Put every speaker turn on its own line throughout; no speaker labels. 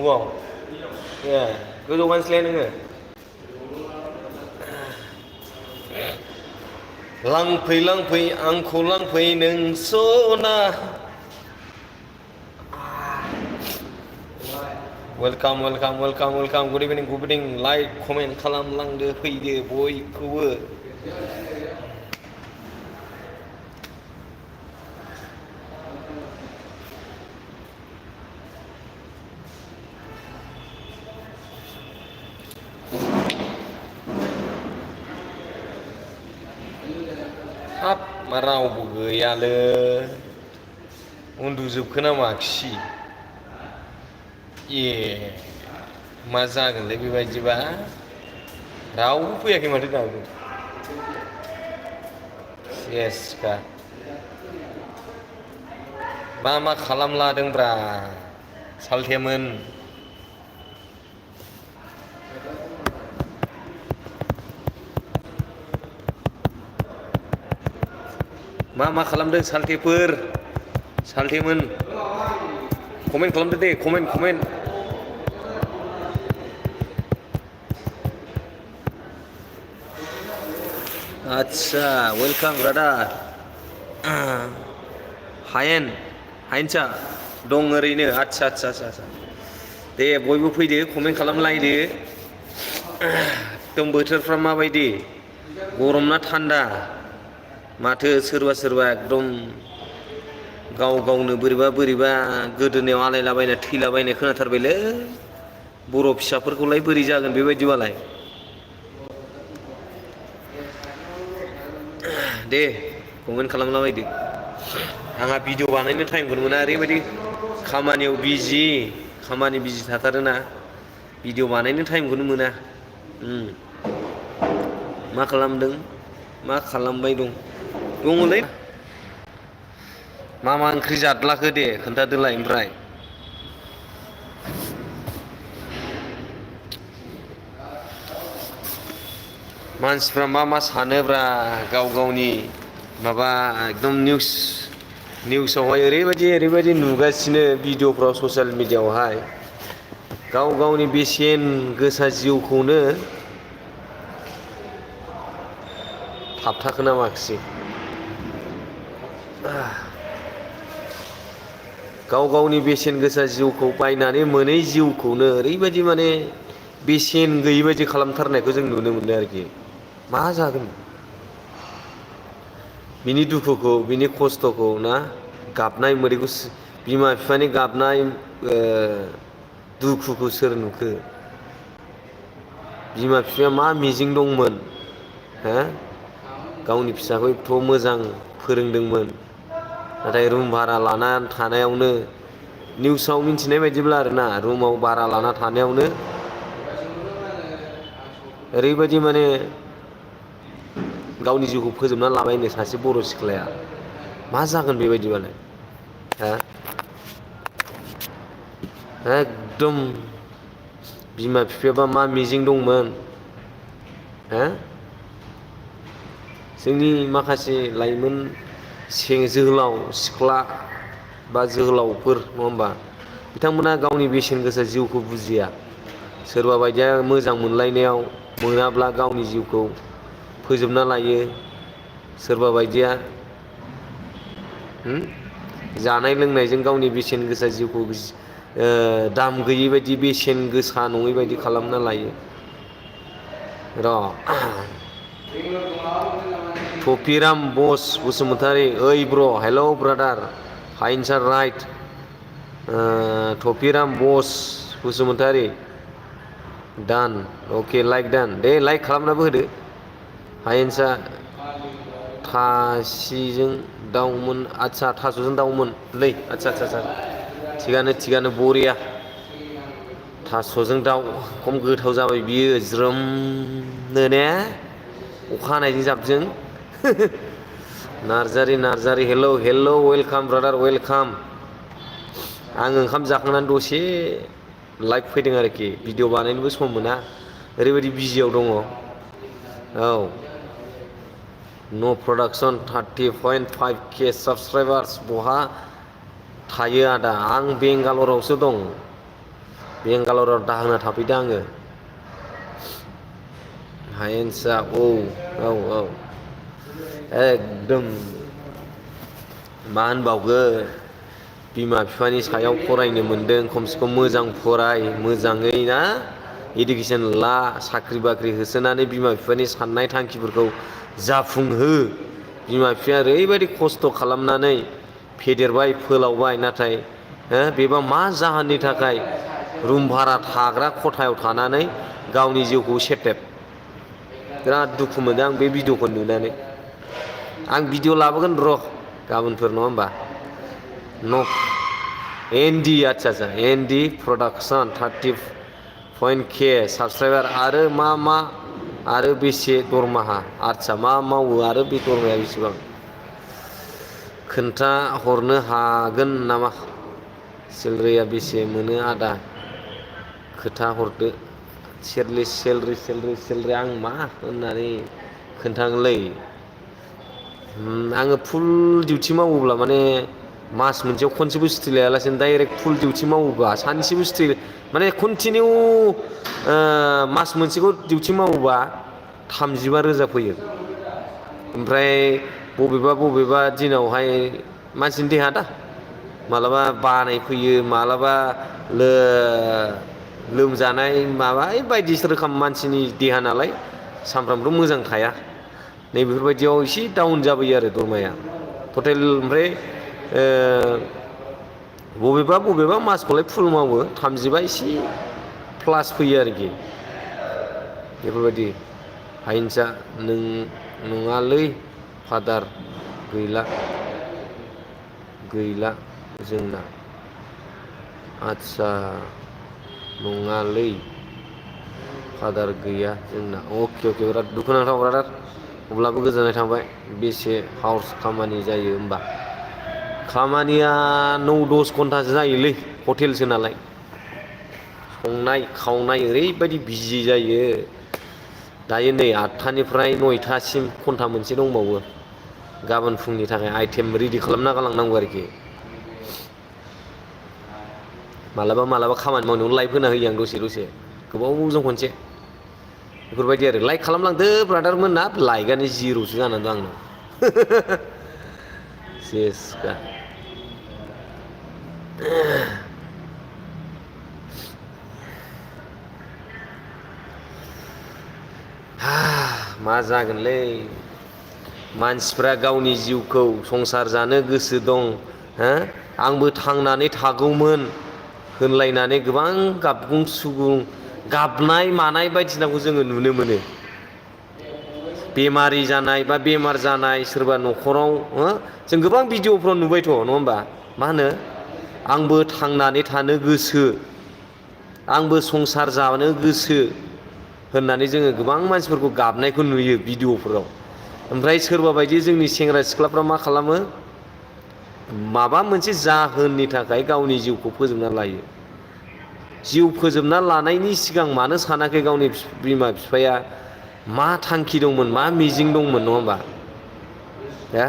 गोजौआव ए गोजौ मानसिलाय नोङो लांफै लांफै आंखौ लांफै नों सना welcome welcome welcome welcome good evening like comment खालामलांदो फैदो बयखौबो हाब मा रावबो गैयालै उन्दुजोबखो नामा खि ए मा जागोनलै बेबायदिबा रावबो फैयाखै माथो दाबो सेसखा मा खालामलादोंब्रा सालथेमोन मा खालामदों सालथेमोन कमेन्ट खालामदो दे कमेन्ट आच्छा वेलकाम ब्रादार हायेनसा दं ओरैनो आच्छा दे बयबो फैदो कमेन्ट खालामलायदो एकदम बोथोरफ्रा माबायदि गरम ना थान्दा माथो सोरबा एकदम गावनो बोरैबा गोदोनायाव आलायलाबायना थैलाबायनाय खोनाथारबायलै बर' फिसाफोरखौलाय बोरै जागोन बेबायदिबालाय दे कमेन्ट खालामलाबायदो आंहा भिडिअ बानायनो टाइमखौनो मोना ओरैबायदि खामानि बिजि थाथारोना भिडिअ बानायनो टाइमखौनो मोना मा खालामदों मा खालामबाय दङलै मा ओंख्रि जादलाखो दे खोन्थादोलाय ओमफ्राय मानसिफ्रा मा सानोब्रा गावनि माबा एकदम निउसावहाय ओरैबायदि नुगासिनो भिडिअफ्राव ससियेल मिडियाआवहाय गावनि बेसेन गोसा जिउखौनो थाबथाखोना माखिसै गावनि बेसेन गोसा जिउखौ बायनानै मोनै जिउखौनो ओरैबायदि माने बेसेन गैयि बायदि खालामथारनायखौ जों नुनो मोनो आरोखि मा जागोन बिनि दुखुखौ बिनि खस्थ'खौ ना गाबनाय मोदैखौ बिमा बिफानि गाबनाय दुखुखौ सोर नुखो बिमा बिफाया मा मिजिं दंमोन हो गावनि फिसाखौ एथ' मोजां फोरोंदोंमोन नाथाय रुम भारा लाना थानायावनो निउसाव मिन्थिनाय बायदिब्ला आरोना रुमाव भारा लाना थानायावनो ओरैबायदि माने गावनि जिउखौ फोजोबना लाबायनो सासे बर' सिख्लाया मा जागोन बेबायदिबालाय एकदम बिमा बिफायाबा मा मिजिं दंमोन जोंनि माखासे लाइमोन जोहोलाव सिख्ला बा जोहोलावफोर नङा होमबा बिथांमोना गावनि बेसेन गोसा जिउखौ बुजिया सोरबा बायदिया मोजां मोनलायनायाव मोनाब्ला गावनि जिउखौ फोजोबना लायो सोरबा बायदिया जानाय लोंनायजों गावनि बेसेन गोसा जिउखौ दाम गैयि बायदि बेसेन गोसा नङै बायदि खालामना लायो थफिराम बसुमतारी ओइ ब्र हेल' ब्रादार हाइन्सा right Thofiram Basumatary done okay like done दे लाइक खालामनाबो होदो हाइन्सा थासिजों दाउमोन आच्छा थास'जों दाउमोनलै आच्छा थिगानो बरिया थास'जों दाउ खम गोथाव जाबाय बियो ज्रोमनो ने अखा हानायजों जाबजों नार्जारि हेल' वेलकाम ब्रादार वेलकाम आं ओंखाम जाखांनानै दसे लाइभ फैदों आरोखि भिडिअ बानायनोबो सम मोना ओरैबायदि बिजियाव दङ औ न' प्रडाक्सन 30.5K साबसक्राइबार्स बहा थायो आदा आं बेंगालरावसो दं बेंगालराव दाहोना थाफैदों आङो। हायेनसा औ एकदम मा होनबावगोन बिमा बिफानि सायाव फरायनो मोनदों खमसे खम मोजां फराय मोजाङै ना इडुकेसन ला साख्रि बाख्रि होसोनानै बिमा बिफानि साननाय थांखिफोरखौ जाफुंहो। बिमा बिफाया ओरैबायदि खस्थ' खालामनानै फेदेरबाय फोलावबाय नाथाय बेबा मा जाहोननि थाखाय रुम भारा थाग्रा खथायाव थानानै गावनि जिउखौ सेथेब। बिराद दुखु मोनदों आं बे भिडिअ'खौ नुनानै। आं भिडिअ' लाबोगोन र' गाबोनफोर नङा होमबा एनडि आदसा एनडि प्रडाक्सन 30.K साबसक्राइबार आरो मा आरो बेसे दरमाहा आदसा मा मावो आरो बे दरमाया बेसेबां खोन्था हरनो हागोन नामा? सेलारिया बेसे मोनो आदा खोथा हरदो। सेलरि आं मा होननानै खोन्थागोनलै। आङो फुल डिउटि मावोब्ला माने मास मोनसेयाव खनसेबो सुथि लायालासेनो डाइरेक्ट फुल डिउटि मावोबा सानसेबो सुथि माने कन्टिनिउ मास मोनसेखौ डिउटि मावोबा 35,000 फैयो। ओमफ्राय बबेबा दिनावहाय मानसिनि देहा दा मालाबा बानाय फैयो मालाबा लोमजानाय माबा बायदिसिना रोखोम मानसिनि देहा नालाय सानफ्रामबोथ' मोजां थाया। नैबेफोरबायदियाव एसे डाउन जाबोयो आरो दरमाया टटेल ओमफ्राय बबेबा मासखौलाय फुल मावो 35 एसे प्लास फैयो आरोखि बेफोरबायदि। हायेनसा नङालै फादार गैला जोंना आदसा नङालै फादार गैया जोंना अके बिराद दुखुनांथाव ब्रादार। अब्लाबो गोजोननाय थाबाय। बेसे हावर्स खामानि जायो होमबा? खामानिया 9-10 घन्टासो जायोलै हटेलसो नालाय। संनाय खावनाय ओरैबायदि बिजि जायो। दायो नै 8थानिफ्राय 9थासिम घन्टा मोनसे दंबावो। गाबोन फुंनि थाखाय आइटेम रेडि खालामना गालांनांगौ आरोखि। मालाबा खामानि मावनायावनो लाइभ होना होयो आं दसे गोबावजों खनसे। बेफोरबायदि आरो लाइक खालामलांदो ब्रादार मोन ना लाइकआनो जिर'सो जानानै दं आंनाव। सेसखा मा जागोनलै मानसिफ्रा गावनि जिउखौ संसार जानो गोसो दं हो आंबो थांनानै थागौमोन होनलायनानै गोबां गाबगुं सुगुं गाबनाय मानाय बायदिसिनाखौ जोङो नुनो मोनो। बेमारि जानाय बा बेमार जानाय सोरबा न'खराव जों गोबां भिडिअ'फ्राव नुबायथ' नङा होमबा मा होनो आंबो थांनानै थानो गोसो आंबो संसार जानो गोसो होननानै जोङो गोबां मानसिफोरखौ गाबनायखौ नुयो भिडिअ'फोराव। ओमफ्राय सोरबा बायदि जोंनि सेंग्रा सिख्लाफ्रा मा खालामो माबा मोनसे जाहोननि थाखाय गावनि जिउखौ फोजोबना लायो। जिउ फोजोबना लानायनि सिगां मानो सानाखै गावनि बिमा बिफाया मा थांखि दंमोन मा मिजिं दंमोन नङा होमबा हो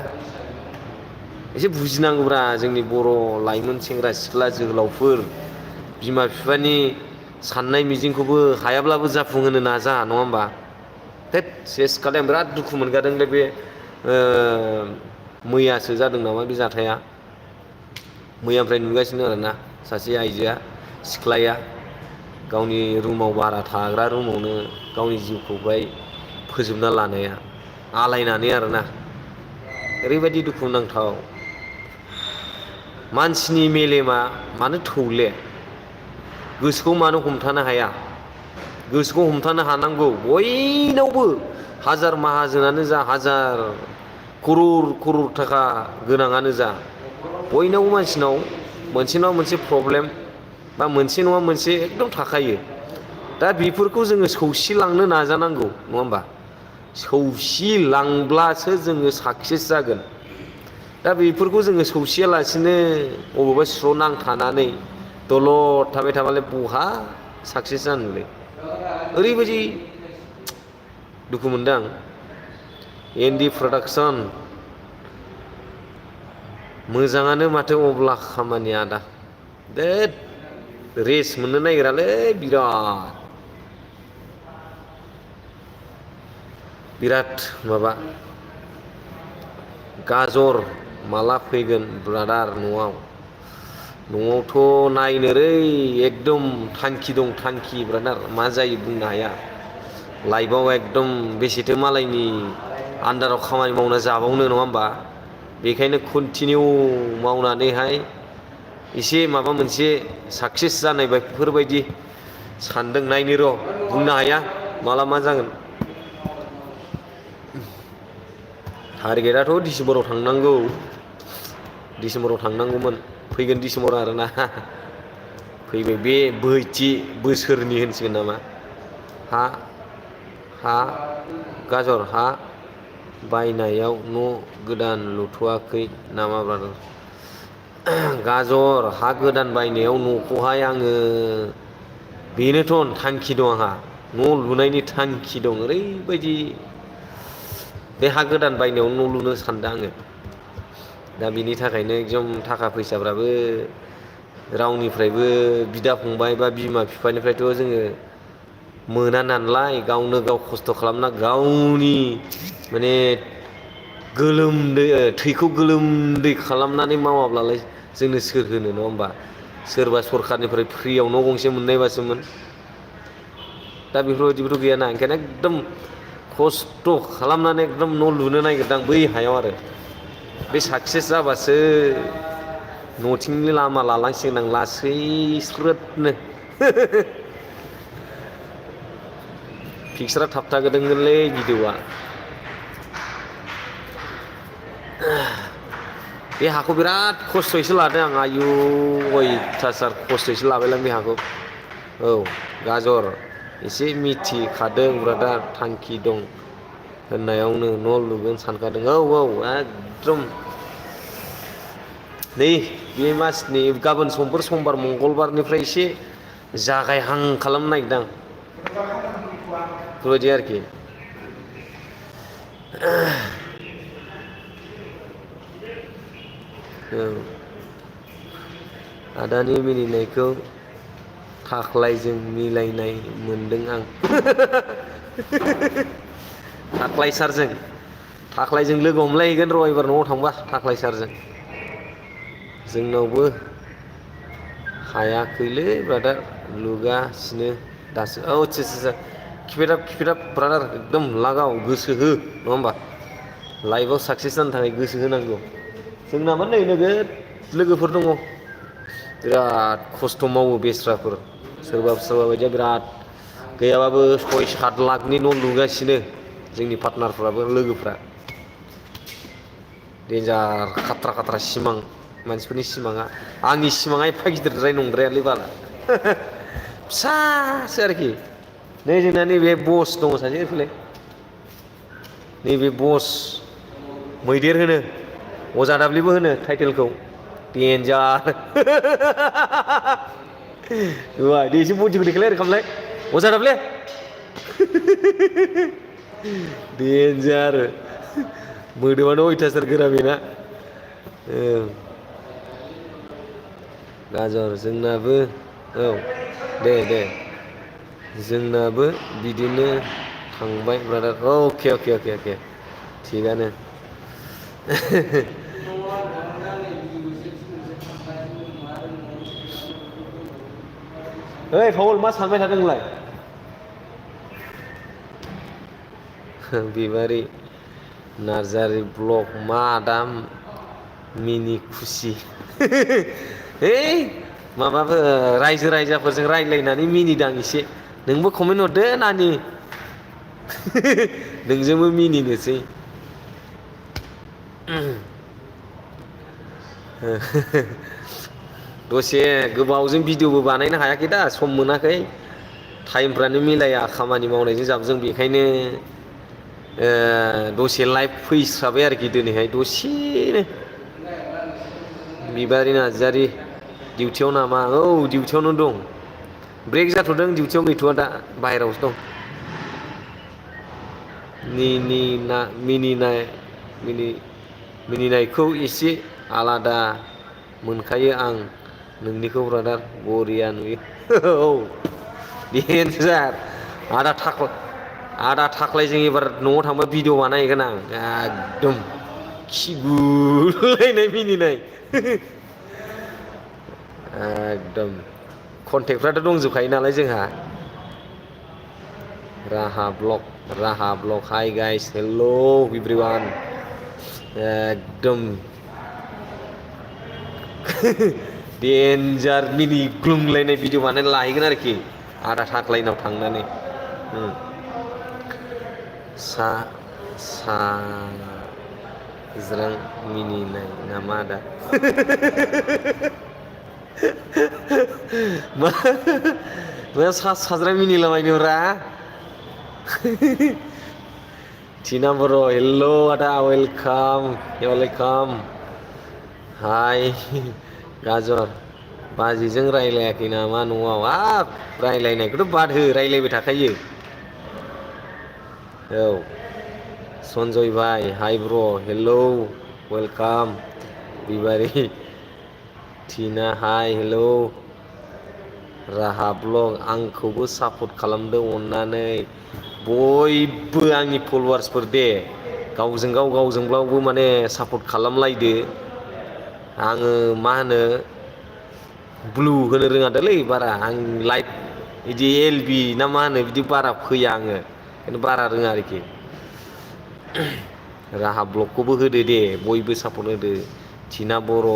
एसे बुजिनांगौब्रा जोंनि बर' लाइमोन सेंग्रा सिख्ला जोहोलावफोर बिमा बिफानि साननाय मिजिंखौबो हायाब्लाबो जाफुंहोनो नाजा नङा होमबा। थोद सेस खालाय आं बिराद दुखु मोनगारदोंलै बे मैयासो जादों नामा बे जाथाया मैयानिफ्राय नुगासिनो आरोना सासे आइजोआ सिख्लाया गावनि रुमाव भारा थाग्रा रुमावनो गावनि जिउखौ बाय फोजोबना लानाया आलायनानै आरोना ओरैबायदि दुखु नांथाव मानसिनि मेलेमा मानो थौले गोसोखौ मानो हमथानो हाया गोसोखौ हमथानो हानांगौ बयनावबो हाजार माहाजोनानो जा हाजार खरर थाखा गोनाङानो जा बयनावबो मानसिनाव मोनसे नङा मोनसे प्रब्लेम बा मोनसे नङा मोनसे एकदम थाखायो। दा बेफोरखौ जोङो सौसिलांनो नाजानांगौ नङा होमबा सौसिलांब्लासो जोङो साक्सेस जागोन। दा बेफोरखौ जोङो सौसियालासिनो बबेबा सिङाव नांथानानै दलद थाबाय थाबालाय बहा साक्सेस जानोलै ओरैबायदि दुखु मोनदों आं एनडि प्रडाक्सन मोजाङानो माथो अब्ला खामानिया आदा देद रेस्ट मोननो नागिरालै बिराद माबा गाजर माला फैगोन ब्रादार न'आवथ' नायनोरै एकदम थांखि दं थांखि ब्रादार मा जायो बुंनो हाया लाइफआव एकदम बेसेथो मालायनि आन्दाराव खामानि मावना जाबावनो नङा होमबा बेखायनो कन्टिनिउ मावनानैहाय एसे माबा मोनसे साक्सेस जानाय बेफोरबायदि सानदों नायनो र' बुंनो हाया माला मा जागोन टारगेटआथ' डिसेम्बराव थांनांगौमोन फैगोन डिसेम्बर आरोना फैबाय बे बोसोरनि होनसिगोन नामा हा गाजर हा बायनायाव न' गोदान लुथ'वाखै नामा ब्रादार गाजर हा गोदान बायनायाव न'खौहाय आङो बेनोथ' थांखि दं आंहा न' लुनायनि थांखि दं ओरैबायदि बे हा गोदान बायनायाव न' लुनो सानदों आङो दा बिनि थाखायनो एकदम थाखा फैसाफ्राबो रावनिफ्रायबो बिदा फंबाय बा बिमा बिफानिफ्रायथ' जोङो मोना नालाय गावनो गाव खस्थ' खालामना गावनि माने थैखौ गोलोमदै खालामनानै मावाब्लालाय जोंनो सोर होनो नङा होमबा सोरबा सरखारनिफ्राय फ्रियाव न' गंसे मोननायबासोमोन दा बेफोरबायदिबोथ' गैयाना ओंखायनो एकदम खस्थ' खालामनानै एकदम न' लुनो नागिरदां बै हायाव आरो बे साक्सेस जाबासो न'थिंनि लामा लालांसिगोन आं लासै स्रोदनो पिक्सारा थाबथागोदोंलै भिडिअ'आ बे हाखौ बिराद खस्थ'यैसो लादों आं आयु अयथासार खस्थ'यैसो लाबायलां बे हाखौ औ गाजर एसे मिथिखादों ब्रादार थांखि दं होननायावनो न' लुगोन सानखादों औ एकदम नै बे मासनि गाबोन समबार मंगलबारनिफ्राय एसे जागायहां खालामनो नागिरदां बेफोरबायदि आरोखि औ आदानि मिनिनायखौ थाख्लायजों मिलायनाय मोनदों आं थाख्लायजों लोगो हमलायहैगोन र' एबार न'आव थांबा थाख्लाय सारजों जोंनावबो हायाखैलै ब्रादार लुगासिनो दासो औ आच्छा खिफेदाब ब्रादार एकदम लागाव गोसो हो नङा होमबा लाइफआव साक्सेस जानो थाखाय गोसो होनांगौ जोंनाबो नै नोगोद लोगोफोर दङ बिराद खस्थ' मावो बेस्राफोर सोरबा बायदिया बिराद गैयाबाबो 6-7 लाखनि न' लुगासिनो जोंनि पार्टनारफ्राबो लोगोफ्रा देन्जार खाथ्रा सिमां मानसिफोरनि सिमाङा आंनि सिमाङा एफा गिदिरद्राय नंद्रायालै बाला फिसासो आरोखि नै जोंना नैबे बस दङ सासे फैलाय नैबे बस मैदेर होनो अजा दाब्लिबो होनो टाइटेलखौ देन्जार दे एसे बडिखौ देखायलाय ओरै खालामलाय अजा दाब्ले देन्जार मोदोमानो अयथासार गोरा बेना गाजर जोंनाबो औ दे जोंनाबो बिदिनो थांबाय ब्रादार अके थिगानो ओइ फावल मा सानबाय थादों नोंलाय बिबारि नार्जारि ब्लग मा दाम मिनि खुसि माबाबो रायजो राजाफोरजों रायज्लायनानै मिनिदां एसे नोंबो कमेन्ट हरदो नानि नोंजोंबो मिनिनोसै दसे गोबावजों भिडिअबो बानायनो हायाखै दा सम मोनाखै टाइमफ्रानो मिलाया खामानि मावनायजों जाबजों बेखायनो दसे लाइभ फैस्राबाय आरोखि दिनैहाय दसेनो बिबारि नार्जारि डिउटियाव नामा औ डिउटियावनो दं ब्रेक जाथ'दों डिउटियाव गैथ'वा दा बाहेरायावसो दं मिनिनायखौ एसे आलादा मोनखायो आं नोंनिखौ ब्रादार बरिया नुयो औ देन्जार आदा थाख्लायजों एबार न'आव थांबा भिडिअ बानायहैगोन आं एकदम खिगुलायनाय मिनिनाय एकदम कन्टेक्टफ्राथ' दंजोबखायो नालाय जोंहा राहा ब्लग हाय गाइस हेल' एभ्रिवान एकदम देन्जार मिनि ग्लुंलायनाय भिडिअ बानायना लाहैगोन आरोखि आदा थाख्लायनाव थांनानै साज्रां मिनिनाय नामा आदा मा साज्रां मिनिलाबायनोब्रा टिना बर' हेल' आदा वेलकाम हाय गाजर बाजैजों रायलायाखै नामा न'आव हाब रायलायनायखौथ' बाद हो रायलायबाय थाखायो औ सन्जय भाई हाय ब्र' हेल' वेलकाम बिबारि टिना हाय हेल' राहा ब्लग आंखौबो सापर्ट खालामदो अननानै बयबो आंनि फल'वार्सफोर दे गावजोंबो माने सापर्ट खालामलायदो आङो मा होनो ब्लु होनो रोङादोलै बारा आं लाइट बिदि एलबि ना मा होनो बिदि बारा फैया आङो ओंखायनो बारा रोङा आरोखि राहा ब्लगखौबो होदो दे बयबो सापर्ट होदो टिना बर'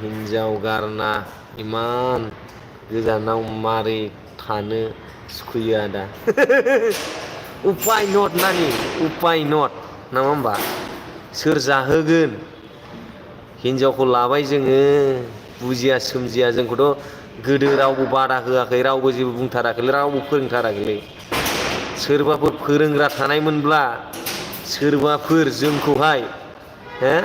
हिन्जाव गारना इमान गोजानाव मारै थानो सुखुयो आदा उपाय नट नानि उपाय नट नामा होमबा सोर जाहोगोन हिनजावखौ लाबाय जोङो बुजिया सोमजिया जोंखौथ' गोदो रावबो बादा होआखै रावबो जेबो बुंथाराखैलै रावबो फोरोंथाराखैलै सोरबाफोर फोरोंग्रा थानायमोनब्ला सोरबाफोर जोंखौहाय हो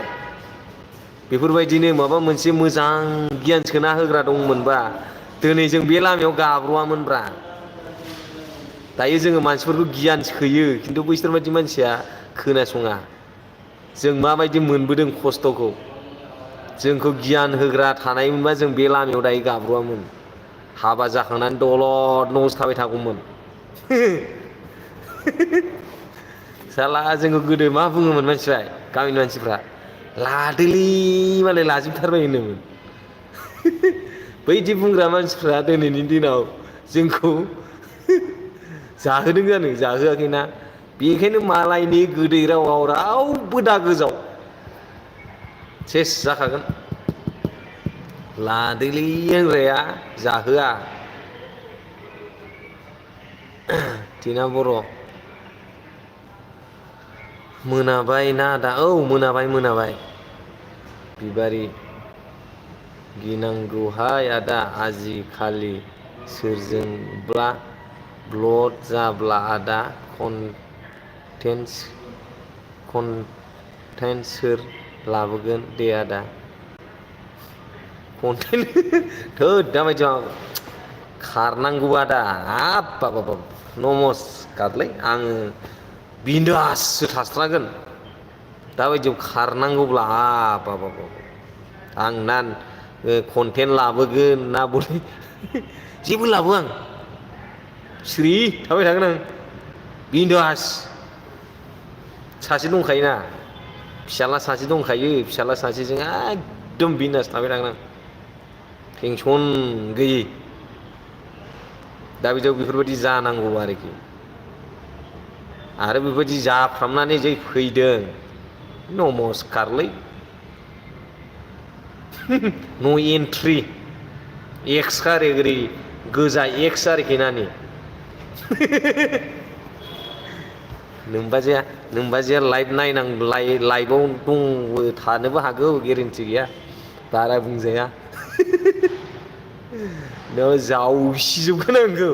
बेफोरबायदिनो माबा मोनसे मोजां गियान सोना होग्रा दंमोनबा दिनै जों बे लामायाव गाब्र'आमोनब्रा दायो जोङो मानसिफोरखौ गियान सोयो खिन्थु बैसोर बायदि मानसिया खोनासङा जों माबायदि मोनबोदों खस्थ'खौ जोंखौ गियान होग्रा थानायमोनबा जों बे लामायाव दायो गाब्र'आमोन हाबा जाखांनानै दलद न'आवसो थाबाय थागौमोन साला जोंखौ गोदो मा बुङोमोन मानसिफ्रा गामिनि मानसिफ्रा लादोलै मालाय लाजोबथारबाय होनोमोन बैदि बुंग्रा मानसिफ्रा दिनैनि दिनाव जोंखौ जाहोदों जानो जाहोआखैना बेखायनो मालायनि गोदै रावाव रावबो दा गोजाव सेस जाखागोन लादोलै होनग्राया जाहोआ टिना बर' मोनाबाय ना आदा औ मोनाबाय बिबारि गिनांगौहाय आदा आजिखालि सोरजोंब्ला ब्लड जाब्ला आदा कन्टेन्ट सोर लाबोगोन दे आदा कन्टेन्ट थोद दाबायदियाव खारनांगौ आदा हाब नमस्कारलै आङो बिन्दाससो थास्रागोन दाबायदियाव खारनांगौब्ला हाब आं ना कन्टेन्ट लाबोगोन ना बले जेबो लाबोआ आं सिरि थाबाय थागोन आं बिन्दास सासे दंखायोना फिसाला सासे दंखायो फिसाला सासेजों एकदम बिन्दास थाबाय थागोन आं टेनसन गैयै दा बिदियाव बेफोरबायदि जानांगौ आरोखि आरो बेबायदि जाफ्रामनानै जै फैदों नमस्कारलै नो एन्ट्रि एक्स आरो ओरै गोजा एक्स आरोखि नानि नोमबाजैया लाइभआव दंबो थानोबो हागौ गेरेन्टि गैया बारा बुंजाया नों जावसिजोबगोन आंखौ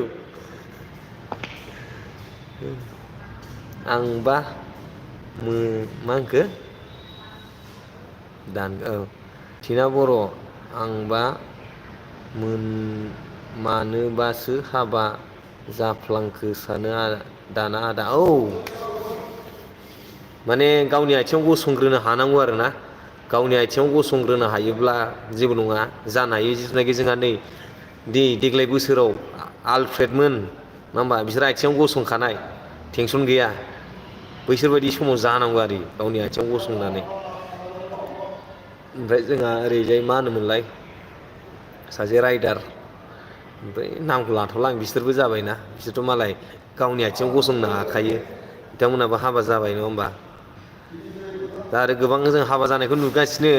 आंबा मा होनखो औ टिना बर' आंबा मानोबासो हाबा जाफ्लांखो सानो दाना आदा औ माने गावनि आथिङाव गसंग्रोनो हानांगौ आरोना गावनि आथिङाव गसंग्रोनो हायोब्ला जेबो नङा जानो हायो जिथुनाखि जोंहा नै देग्लाय बोसोराव आलफ्रेडमोन नङा होमबा बिसोर आथिङाव गसंखानाय टेनसन गैया बैसोरबायदि समाव जानांगौ आरो गावनि आथिङाव गसंनानै ओमफ्राय जोंहा ओरैजाय मा होनोमोनलाय सासे राइडार ओमफ्राय नामखौ लाथ'ला आं बिसोरबो जाबायना बिसोरथ' मालाय गावनि आथिङाव गसंनो हाखायो बिथांमोनहाबो हाबा जाबाय नङा होमबा दा आरो गोबां जों हाबा जानायखौ नुगासिनो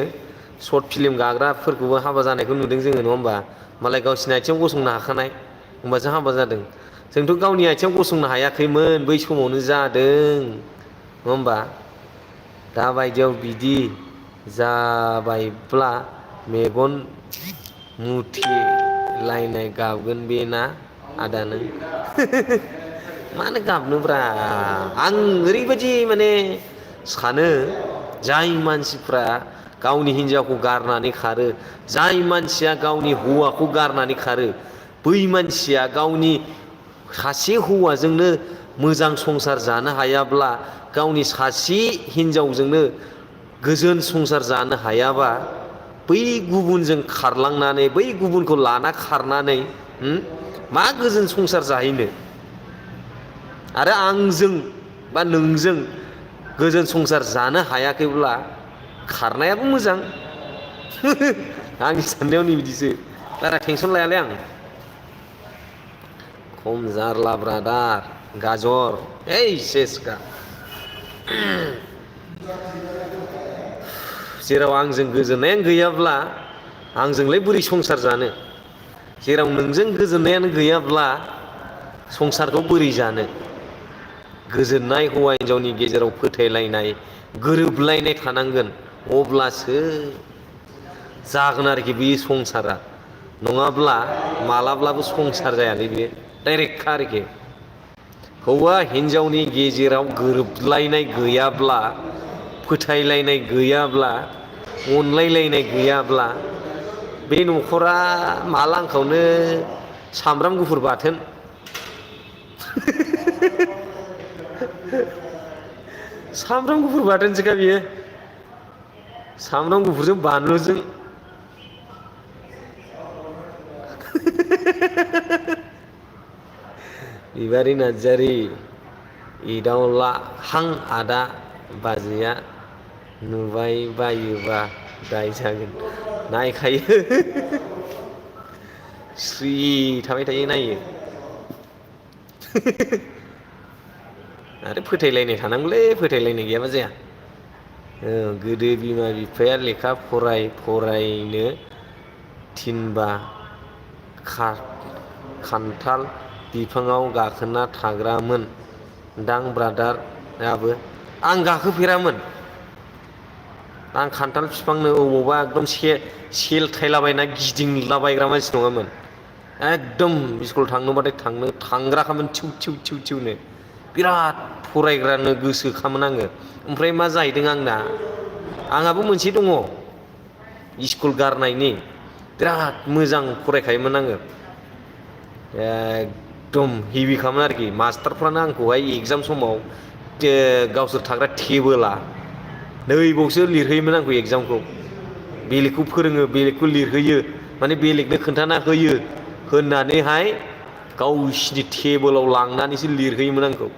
सर्ट फिल्म गाग्राफोरखौबो हाबा जानायखौ नुदों जोङो नङा होमबा मालाय गावसिनि आथिङाव गसंनो हाखानाय होमबासो हाबा जादों जोंथ' गावनि आथिङाव गसंनो हायाखैमोन बै समावनो जादों नङा होमबा दाबायदियाव बिदि जाबायब्ला मेगन मुथिलायनाय गाबगोन बे ना आदा नों मानो गाबनोब्रा आं ओरैबायदि माने सानो जाय मानसिफ्रा गावनि हिन्जावखौ गारनानै खारो जाय मानसिया गावनि हौवाखौ गारनानै खारो बै मानसिया गावनि सासे हौवाजोंनो मोजां संसार जानो हायाब्ला गावनि सासे हिन्जावजोंनो गोजोन संसार जानो हायाबा बै गुबुनजों खारलांनानै बै गुबुनखौ लाना खारनानै मा गोजोन संसार जाहैनो आरो आंजों बा नोंजों गोजोन संसार जानो हायाखैब्ला खारनायाबो मोजां आंनि साननायाव नै बिदिसो बारा टेनसन लायालै आं खम जारला ब्रादार गाजर ओइ सेसखा जेराव आंजों गोजोननायानो गैयाब्ला आंजोंलाय बोरै संसार जानो जेराव नोंजों गोजोननायानो गैयाब्ला संसारखौ बोरै जानो गोजोननाय हौवा हिन्जावनि गेजेराव फोथायलायनाय गोरोबलायनाय थानांगोन अब्लासो जागोन आरोखि बे संसारा नङाब्ला मालाब्लाबो संसार जायालै बेयो डाइरेक्टखा आरोखि हौवा हिन्जावनि गेजेराव गोरोबलायनाय गैयाब्ला फोथायलायनाय गैयाब्ला अनलायलायनाय गैयाब्ला बे न'खरा माला आंखावनो सामब्राम गुफुर बाथोन सामब्राम गुफुर बाथोनसोखा बियो सामब्राम गुफुरजों बानलुजों बिबारि नार्जारि एदावला हां आदा बाजैया नुबाय बायोबा दाय जागोन नायखायो स्रि थाबाय थायो नायो आरो फोथायलायनाय थानांगौलै फोथायलायनाय गैयाबा जाया गोदो बिमा बिफाया लेखा फरायनो थिनबा खान्थाल बिफाङाव गाखोना थाग्रामोन दां ब्रादाराबो आं गाखोफेरामोन आं खान्थाल बिफांनो अबावबा एकदम सेलथायलाबायना गिदिंलाबायग्रा मानसि नङामोन एकदम स्कुल थांनोबाथाय थांग्राखामोन थिउ थिउ थिउ थिउनो बिराद फरायग्रानो गोसोखामोन आङो ओमफ्राय मा जाहैदों आंहाबो मोनसे दङ स्कुल गारनायनि बिराद मोजां फरायखायोमोन आङो एकदम हेभिखामोन आरोखि मास्टारफ्रानो आंखौहाय एगजाम समाव गावसोर थाग्रा टेबोला नैबावसो लिरहोयोमोन आंखौ एगजामखौ बेलेगखौ फोरोङो बेलेगखौ लिरहोयो माने बेलेगनो खोन्थाना होयो होननानैहाय गावसिनि टेबोलाव लांनानैसो लिरहोयोमोन आंखौ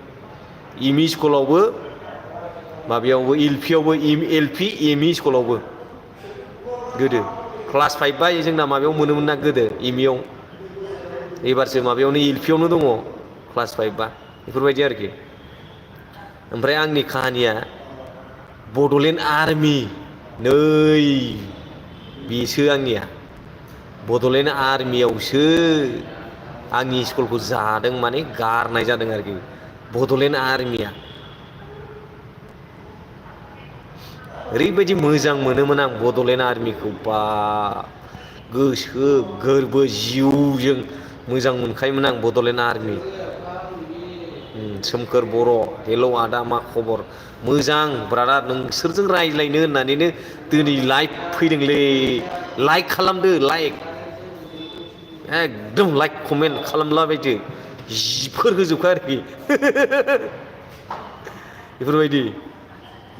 एम इ स्कुलावबो माबायावबो एल पियावबो एल पि एम इ स्कुलावबो गोदो क्लास 5 बा जोंना माबायाव मोनोमोन ना गोदो एम इ आव एबारसो माबायावनो एल पि आवनो दङ क्लास 5 बा बेफोरबायदि आरोखि ओमफ्राय आंनि काहानिया बड'लेण्ड आर्मि नै बेसो आंनिया बड'लेण्ड आर्मियावसो आंनि स्कुलखौ जादों माने गारनाय जादों आरोखि बड'लेण्ड आर्मिया ओरैबायदि मोजां मोनोमोन आं बड'लेण्ड आर्मिखौ बा गोसो गोरबो जिउजों मोजां मोनखायोमोन आं बड'लेण्ड आर्मि सोमखोर बर' हेलौ आदा मा खबर मोजां ब्रादार नोंसोरजों रायज्लायनो होननानैनो दिनै लाइभ फैदोंलै लाइक खालामदो लाइक एकदम लाइक कमेन्ट खालामलाबायदो जिफोर होजोबखा आरोखि बेफोरबायदि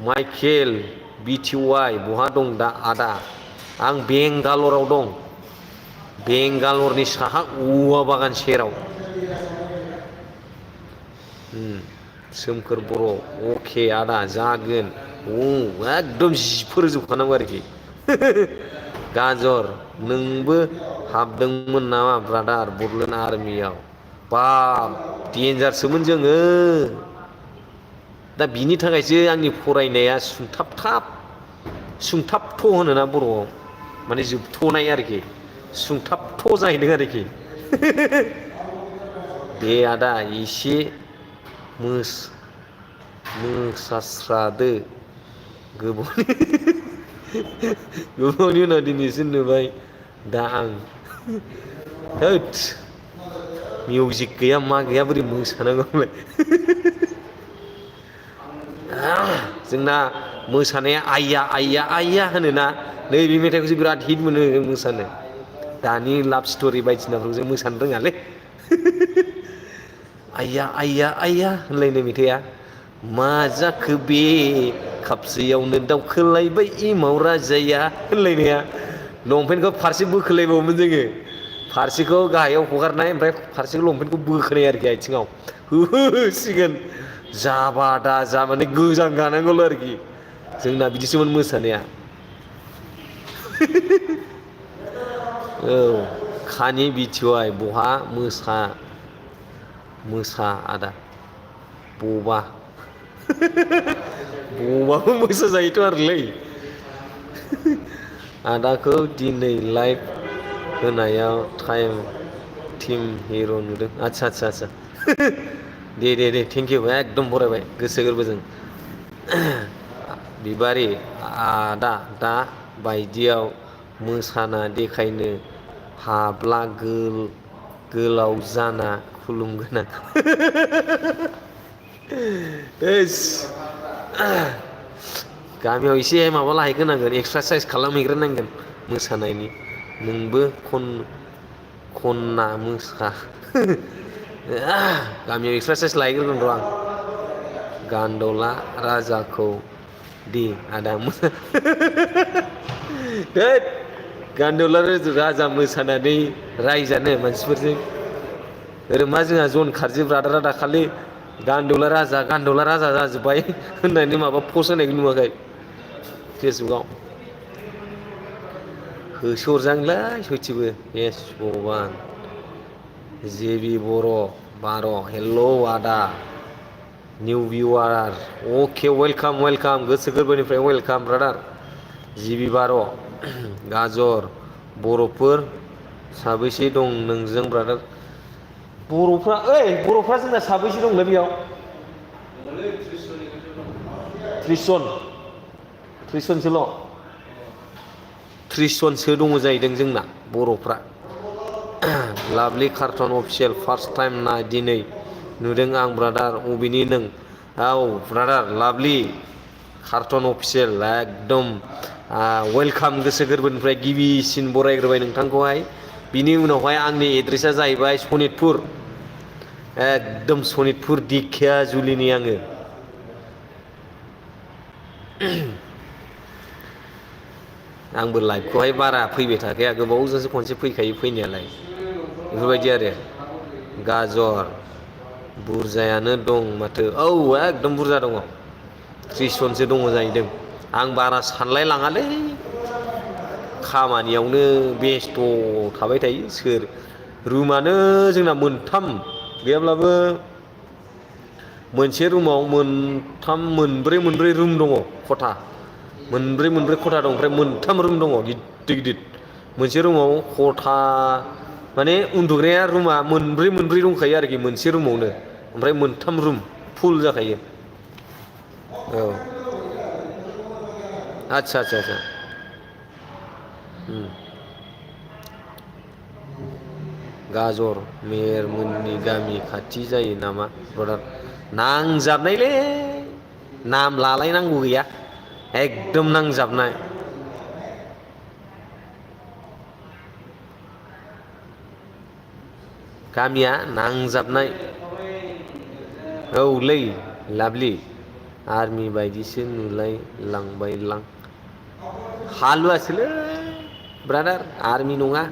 माइकेल BTY बहा दं दा आदा? आं बेंगालराव दं। बेंगालरनि साहा औवा बागान सेराव। सोमखोर बर' अके आदा जागोन। एकदम जिफोर जोबखानांगौ आरोखि। गाजर नोंबो हाबदोंमोन नामा ब्रादार बड'लेण्ड आर्मियाव? बाब देन्जारसोमोन जोङो। दा बिनि थाखायसो आंनि फरायनाया सुंथाबथ' होनोना बर'आव, माने जोबथ'नाय आरोखि सुंथाबथ' जाहैदों आरोखि। दे आदा एसे मोसास्रादो गोबावनि उनाव दिनैसो नुबाय दा आं। होद मिउजिक गैया मा गैया बोरै मोसानांगौ आंलाय। जोंना मोसानाया आइया आइया आइया होनोना नैबे मेथाइखौसो बिराद हिट मोनो जों मोसानो। दानि लाभ स्ट'रि बायदिसिनाफोरखौ जों मोसानो रोङालै। आइया आइया आइया होनलायनाय मेथाइआ मा जाखो बे खापसेयावनो दावखोलायबाय एमाव राजाया होनलायनाया। लंपेन्टखौ फारसे बोखोलायबावोमोन जोङो। फारसेखौ गाहायाव हगारनाय ओमफ्राय फारसेखौ लंपेन्टखौ बोखोनाय आरोखि आथिङाव होसिगोन। जाबा दा जा माने गोजां गानांगौल' आरोखि जोंना बिदिसोमोन मोसानाया। औ खानि BTY बहा मोसा आदा बबाबो मोसा जायोथ' आरोलै। आदाखौ दिनै लाइभ होनायाव टिम हिर' नुदों। आदसा दे थेंकिउ एकदम बरायबाय गोसो गोरबोजों। बिबारि आदा दा बायदियाव मोसाना देखायनो हाब्ला गोलाव जाना खुलुमगोन आं। गामियाव एसे माबा लाहैग्रोनांगोन एक्सारसाइस खालामहैग्रोनांगोन मोसानायनि। नोंबो खनना मोसा। गामियाव एक्सारसाइस लाहैग्रोगोन र' आं। गान्द'ला राजाखौ दे आदा हैद गान्द'ला राजा मोसानानै रायजानो मानसिफोरजों। ओरै मा जोंहा जन खारजि ब्रादारा दाखालि गान्दौला राजा जाजोब्बाय होननानै माबा पस्ट होनायखौ नुवाखै फेसबुकआव? होसोहरजांलै सयथिबो हे भगबान। जेबि बर' हेलौ आदा निउ भिवार अके वेलकाम गोसो गोरबोनिफ्राय वेलकाम ब्रादार। जिबि बार' गाजर बर'फोर साबैसे दं नोंजों ब्रादार? बर'फ्रा जोंना साबैसे दंलै बेयाव? 30 जनसोल'। 30 जनसो दङ जाहैदों जोंना बर'फ्रा। लाभलि कार्टन अफिसियेल फार्स्ट टाइम ना दिनै नुदों आं ब्रादार अबेनि नों? औ ब्रादार लाभलि कार्टन अफिसियेल एकदम वेलकाम गोसो गोरबोनिफ्राय गिबिसिन बरायग्रोबाय नोंथांखौहाय। बिनि उनावहाय आंनि एड्रेसा जाहैबाय सनितपुर। एकदम सनितपुर दिखियाजुलिनि आङो। आंबो लाइभखौहाय बारा फैबाय थाखाया गोबावजोंसो खनसे फैखायो फैनायालाय। बेफोरबायदि आरो गाजर बुरजायानो दं माथो। औ एकदम बुरजा दङ। 30 जनसो दङ जाहैदों। आं बारा सानलाय लाङालै खामानियावनो बेस्थ' थाबाय थायो। रुमानो जोंना मोनथाम गैयाब्लाबो मोनसे रुमाव मोनब्रै रुम दङ खथा। मोनब्रै खथा दं ओमफ्राय मोनथाम रुम दङ गिदिर। मोनसे रुमाव खथा माने उन्दुग्राया रुमा मोनब्रै दंखायो आरोखि मोनसे रुमावनो। ओमफ्राय मोनथाम रुम फुल जाखायो। औ आदसा गाजर मेहेरमोननि गामि खाथि जायो नामा ब्रादार? नांजाबनायलै नाम लालायनांगौ गैया एकदम नांजाबनाय। गामिया नांजाबनाय। औलै लाभलि आर्मि बायदिसो नुलाय लांबायलां हालुवासोलै ब्रादार आर्मि नङा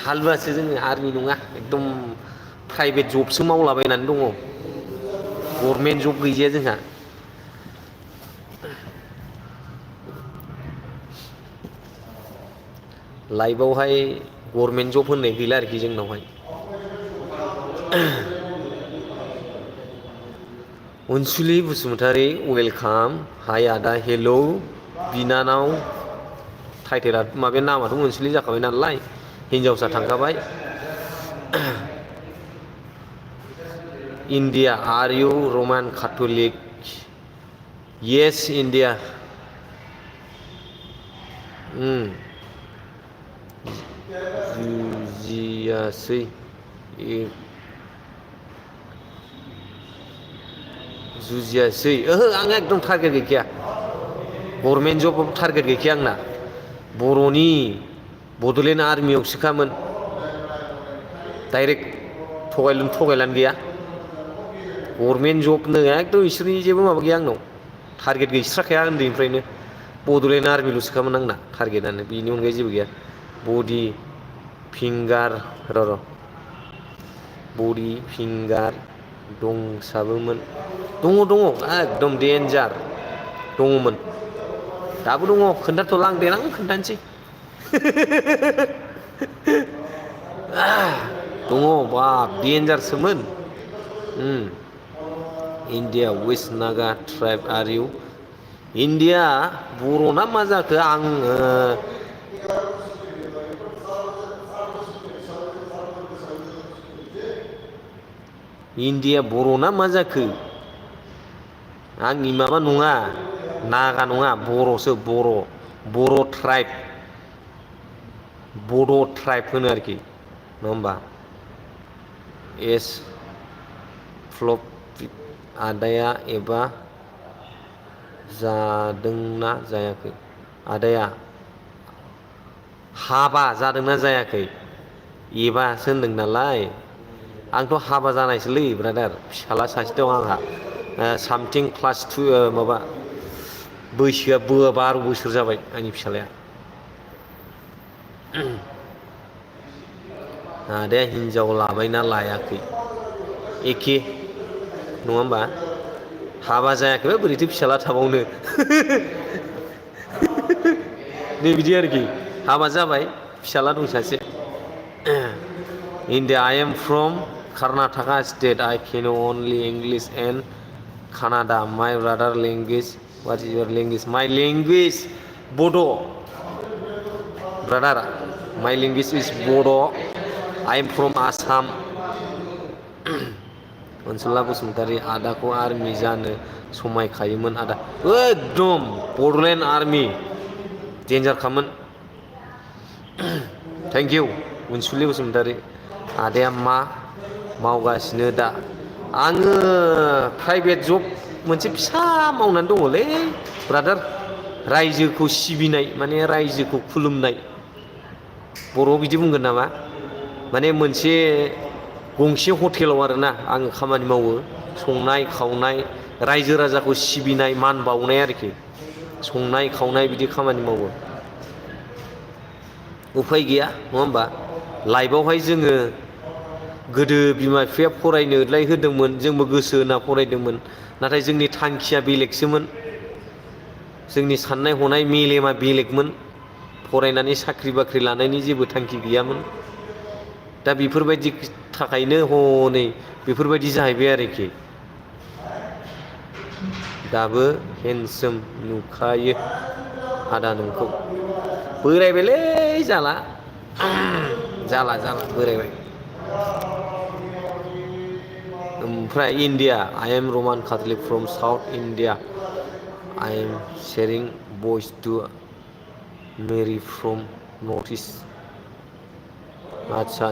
हालुवासो जोङो आर्मि नङा एकदम प्राइभेट जबसो मावलाबायनानै दङ गभर्नमेन्ट जब गैजाया जोंहा लाइफआवहाय गभर्नमेन्ट जब होननाय गैला आरोखि जोंनावहाय अनसुलि बसुमतारी वेलकाम हाय आदा हेलौ बिनानाव टाइटेला माबे नामाथ' अनसुलि जाखाबाय नालाय हिनजावसा थांखाबाय इन्डिया आर इउ रमान कैथलिक येस इन्डिया जुजियासै जुजियासै ओहो आंहा एकदम टारगेट गैखाया गभर्नमेन्ट जब टारगेट गैखाया आंना बर'नि बड'लेण्ड आर्मियावसोखामोन डाइरेक्ट थगायलानो गैया गभर्नमेन्ट जबनो एकदम इसोरनि जेबो माबा गैया आंनाव टारगेट गैस्राखाया उन्दैनिफ्रायनो बड'लेण्ड आर्मिल'सोखामोन आंना टारगेटानो बेनि अनगायै जेबो गैया बडि फिंगार बडि फिंगार दंसाबोमोन दङ एकदम डेन्जार दङमोन दाबो दङ खोन्थाथ'ला आं देनां खोन्थानोसै दङ बाब डेन्जारसोमोन इन्डिया वेस्ट नागा ट्राइब आर इउ इन्डिया बर'ना मा जाखो आं इन्डिया बर'ना मा जाखो आंनि माबा नङा नागा नङा बर'सो बर' ट्राइब बड' ट्राइब होनो आरोखि नङा होमबा एस फ्लप आदाया एबा जादोंना जायाखै आदाया हाबा जादोंना जायाखै एबासो होनदों नालाय आंथ' हाबा जानायसोलै ब्रादार फिसाला सासे दं आंहा सामथिं क्लास 2 माबा बैसोआ 12 बोसोर जाबाय आंनि फिसालाया आदाया हिनजाव लाबायना लायाखै एखे नङा होमबा हाबा जायाखैबा बोरैथो फिसाला थाबावनो नै बिदि आरोखि हाबा जाबाय फिसाला दं सासे India I am from Karnataka state I can only English and Kannada my brother language what is your language my language Bodo brother my language is Bodo I am from Assam अनसुला Basumatary आदाखौ army जानो समायखायोमोन आदा एकदम Bodoland army डेन्जारखामोन thank you अनसुलि बसुमतारी आदाया मा मावगासिनो दा आङो private जब मोनसे फिसा मावनानै दङलै ब्रादार रायजोखौ सिबिनाय माने रायजोखौ खुलुमनाय बर'आव बिदि बुंगोन नामा माने मोनसे गंसे हटेलाव आरोना आङो खामानि मावो संनाय खावनाय रायजो राजाखौ सिबिनाय मान बावनाय आरोखि संनाय खावनाय बिदि खामानि मावो उफाय गैया नङा होमबा लाइफआवहाय जोङो गोदो बिमा बिफाया फरायनोलाय होदोंमोन जोंबो गोसो होना फरायदोंमोन नाथाय जोंनि थांखिया बेलेगसोमोन जोंनि साननाय हनाय मेलेमा बेलेगमोन फरायनानै साख्रि बाख्रि लानायनि जेबो थांखि गैयामोन दा बेफोरबायदि थाखायनो हनै बेफोरबायदि जाहैबाय आरोखि दाबो हेन्डसोम नुखायो आदा नोंखौ बोरायबायलै जाला बोरायबाय ओमफ्राय India I am Roman Catholic from South India I am sharing voice to मेरी फ्रम नॉर्थ ईस्ट अच्छा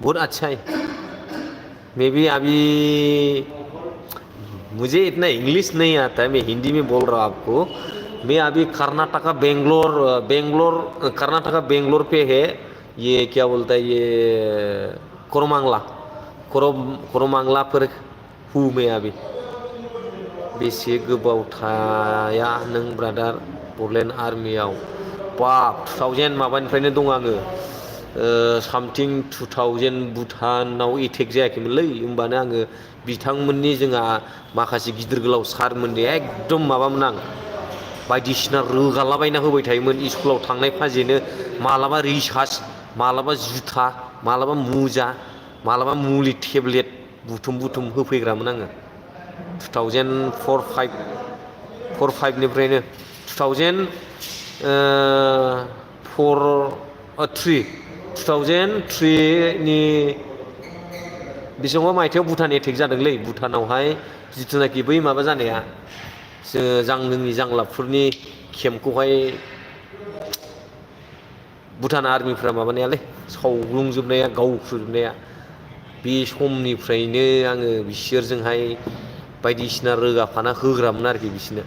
बहुत अच्छा है मे बी अभी मुझे इतना इंग्लिश नहीं आता है मैं हिंदी में बोल रहा हूँ आपको मैं अभी कर्नाटका बेंगलोर पे है ये क्या बोलता है ये कोरमांगला कोरमांगलाफोर हूँ मैं अभी बेसे गोबाव थाया नों ब्रादार बड'लेण्ड आर्मियाव बाप 2000 माबानिफ्रायनो दं आङो सामथिं 2000 भुटानाव एटेक जायाखैमोनलै होमबानो आङो बिथांमोननि जोंहा माखासे गिदिर गोलाव सारमोननि एकदम माबामोन आं बायदिसिना रोगालाबायना होबाय थायोमोन स्कुलाव थांनाय फाजेनो मालाबा रिसार्च मालाबा जुथा मालाबा मुजा मालाबा मुलि टेब्लेट बुथुम होफैग्रामोन आङो 2004-05 निफ्रायनो 2003 नि बेसेबांबा मायथाइयाव भुटान एटेक जादोंलै भुटानावहाय जिथुनाखि बै माबा जानाया जोंनि जांलाबफोरनि केम्पखौहाय भुटान आर्मिफ्रा माबानायालै सावग्लुंजोबनाया गावख्रुजोबनाया बे समनिफ्रायनो आङो बिसोरजोंहाय बायदिसिना रोगाफाना होग्रामोन आरोखि बिसोरनो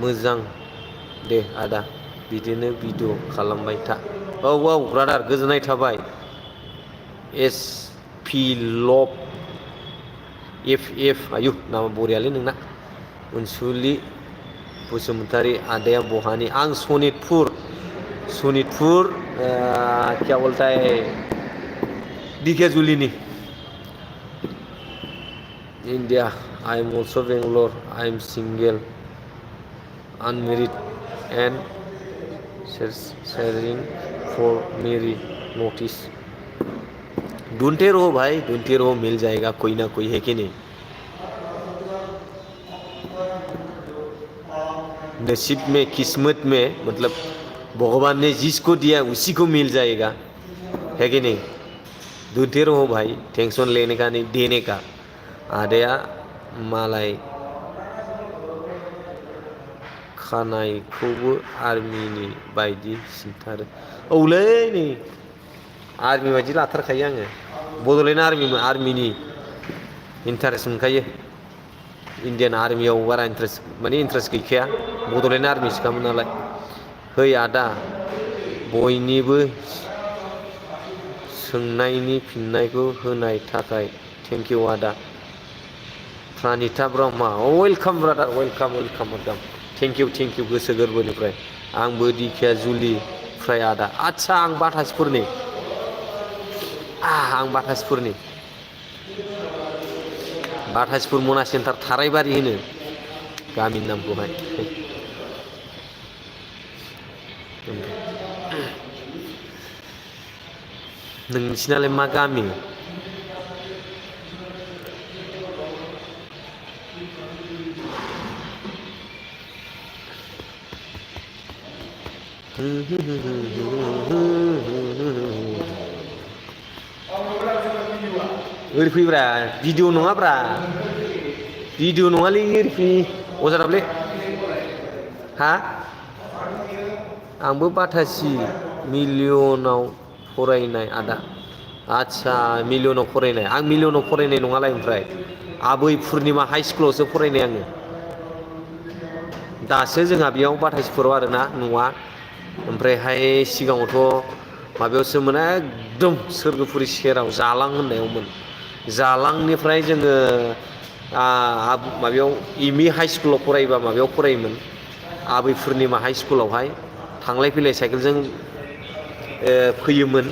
मोजां दे आदा बिदिनो भिडिअ खालामबाय था औ ब्रादार गोजोननाय थाबाय SP लभ FF आयु नामा बरियालै नोंना अनसुलि बसुमतारी आदाया बहानि आं सनितपुर क्या बोलता है दिकेजुलिनि India I am also Bangalore I am single unmarried and searching for marriage notice ढूंढते रहो भाई ढूंढते रहो मिल जाएगा कोई ना कोई है कि नहीं नसीब में किस्मत में मतलब भगवान ने जिसको दिया उसी को मिल जाएगा है कि नहीं ढूंढते रहो भाई टेंशन लेने का नहीं देने का आदाया मालाय खानायखौबो आर्मिनि बायदि सिनथारो औलै नै आर्मि बायदि लाथारखायो आङो बड'लेण्ड आर्मिनि इन्टारेस्ट मोनखायो इन्डियान आर्मियाव बारा इन्टारेस्ट गैखाया बड'लेण्ड आर्मिसोखामोन नालाय है आदा बयनिबो सोंनायनि फिननायखौ होनाय थाखाय थेंक इउ आदा Pranita Brahma welcome brother welcome thank you गोसो गोरबोनिफ्राय आंबो दिकेजुलिनिफ्राय आदा आदसा आं बाटासपुरनि बाटासपुर मना सेन्टार थारायबारि होनो गामिनि नामखौहाय नोंसिनालाय मा गामि ओरै फैब्रा भिडिअ नङाब्रा भिडिअ नङालै ओरै फै अजाराबलै हा आंबो बाटासि मिलियनाव फरायनाय आदा आदसा मिलियनाव फरायनाय आं मिलियनाव फरायनाय नङालाय ओमफ्राय आबै पुर्निमा हाइ स्कुलावसो फरायनाय आङो दासो जोंहा बेयाव बाटासपुराव आरोना न'आ ओमफ्रायहाय सिगाङावथ' माबायावसोमोन एकदम सोरगोफुरि सेराव जालां होननायावमोन जालांनिफ्राय जोङो माबायाव एमइ हाइ स्कुलाव फरायोबा माबायाव फरायोमोन आबै पुर्निमा हाइ स्कुलावहाय थांलाय फैलाय साइकेलजों फैयोमोन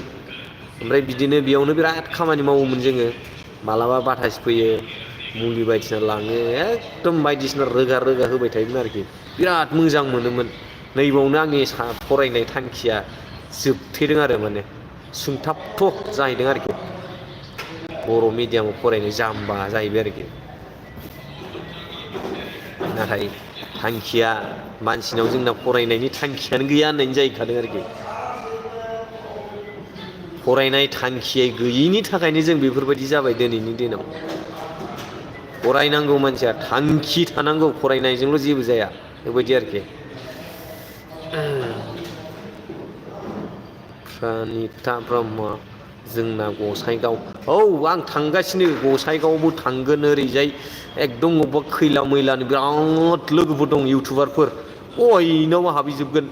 ओमफ्राय बिदिनो बेयावनो बिराद खामानि मावोमोन जोङो मालाबा बाटासि फैयो मुलि बायदिसिना लाङो एकदम बायदिसिना रोगा होबाय थायोमोन आरोखि बिराद मोजां मोनोमोन नैबावनो आंनि फरायनाय थांखिया जोबथेदों आरो माने सुंथाबथ' जाहैदों आरोखि बर' मिडियामाव फरायनाय जाम्बा जाहैबाय आरोखि नाथाय थांखिया मानसिनाव जोंना फरायनायनि थांखियानो गैया होननाय जाहैखादों आरोखि फरायनाय थांखिया गैयिनि थाखायनो जों बेफोरबायदि जाबाय दिनैनि दिनाव फरायनांगौ मानसिया थांखि थानांगौ फरायनायजोंल' जेबो जाया बेबायदि आरोखि प्रानिता ब्रह्म जोंना गसाइगाव औ आं थांगासिनो गसाइगावबो थांगोन ओरैजाय एकदम अबेबा खैला मैलानि बिराद लोगोफोर दं इउटुबारफोर बयनावबो हाबहैजोबगोन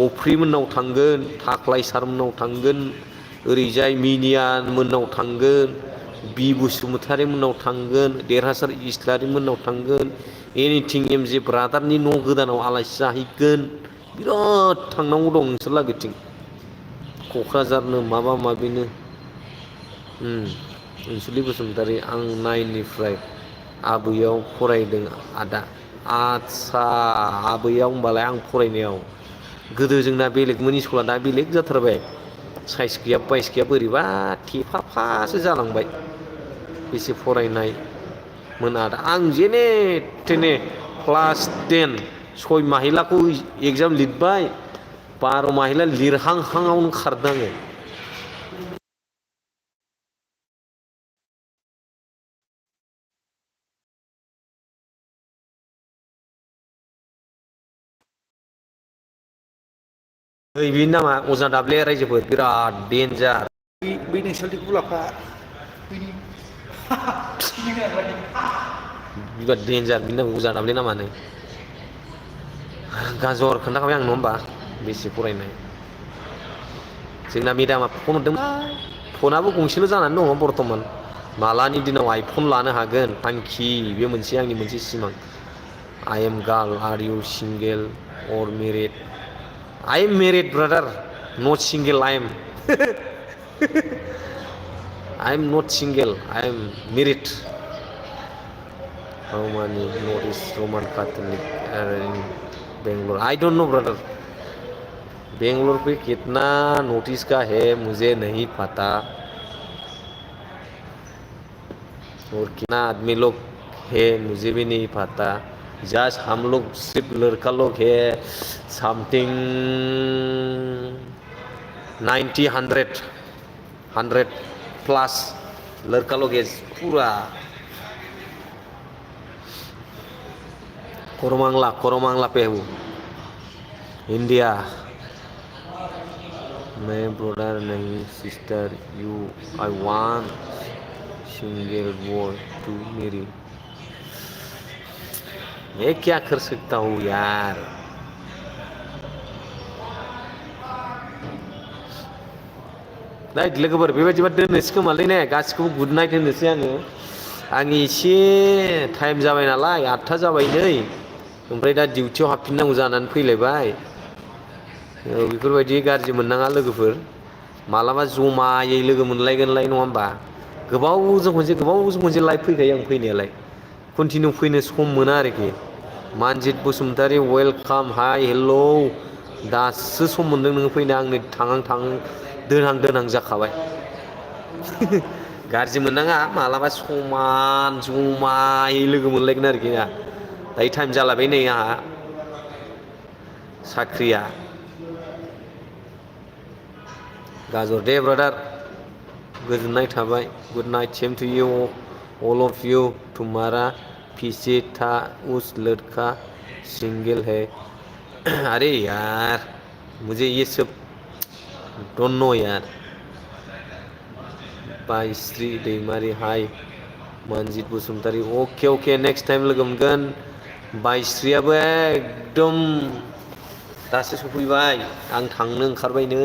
अफ्रिमोननाव थांगोन थाख्लाय सारमोननाव थांगोन ओरैजाय मिनिया मोननाव थांगोन बि बसुमतारी मोननाव थांगोन देरहासार इस्लारि मोननाव थांगोन एनिथिं एम जे ब्रादारनि न' गोदानाव आलासि जाहैगोन बिराद थांनांगौ दं नोंसोर लागोथिं क'क्राझारनो माबा माबिनो अनसुलि बसुमतारी आं 9निफ्राय आबैयाव फरायदों आदा आदसा आबैयाव होमबालाय आं फरायनायाव गोदो जोंना बेलेगमोन स्कुला दा बेलेग जाथारबाय साइस गैया बाइस गैया बोरैबा थेफाफासो जालांबाय बेसे फरायनाय मोन आदा आं जेने थेने क्लास 10 6 माहिलाखौ एगजाम लिरबाय 12 माहिला लिरहांहांआवनो खारदों आङो ओइ बेनि नामा अजा दाब्ले रायजोफोर बिराद देन्जार
बै नोंसोरनि गुलाबफ्रा
बिराद देन्जार बिनि नामा अजा दाब्ले नामानो गाजर खोन्थाखाबाय आं नङा होमबा बेसे फरायनाय जोंना मेदामा फन हरदोंमोन फनाबो गंसेल' जानानै दङ बर्थमान मालानि दिनाव आइफन लानो हागोन थांखि बे मोनसे आंनि मोनसे सिमां I am girl are you single or married I am married, brother. Not single. I am. I am not single. I am married. How many Northeast Roman Catholic are in Bangalore? I don't know, brother. Bangalore Pay कितना notice का है मुझे नहीं पता और कितना आदमी लोग है मुझे भी नहीं पता जस्ट हम लोग सिर्फ लड़का लोग है समथिंग 90 100 प्लस लड़का लोग है पूरा कोरमांगला पे हूँ इंडिया मैं ब्रदर नहीं sister you I want single boy to marry मैं क्या कर सकता हूँ यार नाइट लोगोफोर बेबायदिबा दोननोसै खोमालै ने गासिखौबो गुड नाइट होनोसै आं एसे टाइम जाबाय नालाय 8था जाबाय नै ओमफ्राय दा डिउटियाव हाबफिननांगौ जानानै फैलायबाय बेफोरबायदि गाज्रि मोननाङा लोगोफोर मालाबा जमायै लोगो मोनलायगोनलाय नङा होमबा गोबावजों खनसे लाइभ फैखायो आं फैनायालाय कन्टिनिउ फैनो सम मोना आरोखि मानजित बसुमतारी वेलकाम हाय हेलौ दासो सम मोनदों नोङो फैनो आंनो थांहां दोनहां जाखाबाय गाज्रि मोननाङा मालाबा समान जमायै लोगो मोनलायगोन आरोखि ना दायो टाइम जालायबाय नै आंहा साख्रिया गाजर दे ब्रादार गोजोननाय थाबाय good night same to you all of you तुम्हारा पीछे था उस लड़का सिंगल है अरे यार मुझे ये सब डोंट नो यार बायश्री दैमारी हाय मानजित बसुमतारी अके नेक्स्ट टाइम लोगो मोनगोन बायश्रीयाबो एकदम दासो सफैबाय आं थांनो ओंखारबाय नै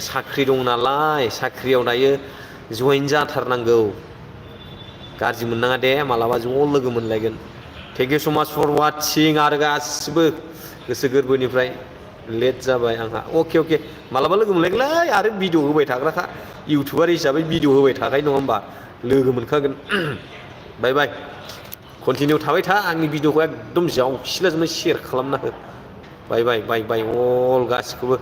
साख्रि दं नालाय साख्रियाव दायो जइन जाथारनांगौ गाज्रि मोननाङा दे मालाबा ज' लोगो मोनलायगोन थेंक इउ स' माच फर वाचिं आरो गासिबो गोसो गोरबोनिफ्राय लेट जाबाय आंहा अके मालाबा लोगो मोनलायगोनलै आरो भिडिअ होबाय थाग्राखा इउटुबार हिसाबै भिडिअ होबाय थाखायो नङा होमबा लोगो मोनखागोन बाय बाय कन्टिनिउ थाबाय था आंनि भिडिअखौ एकदम जावसिलाजोंनो शेयार खालामना हो बाय बाय अल गासिखौबो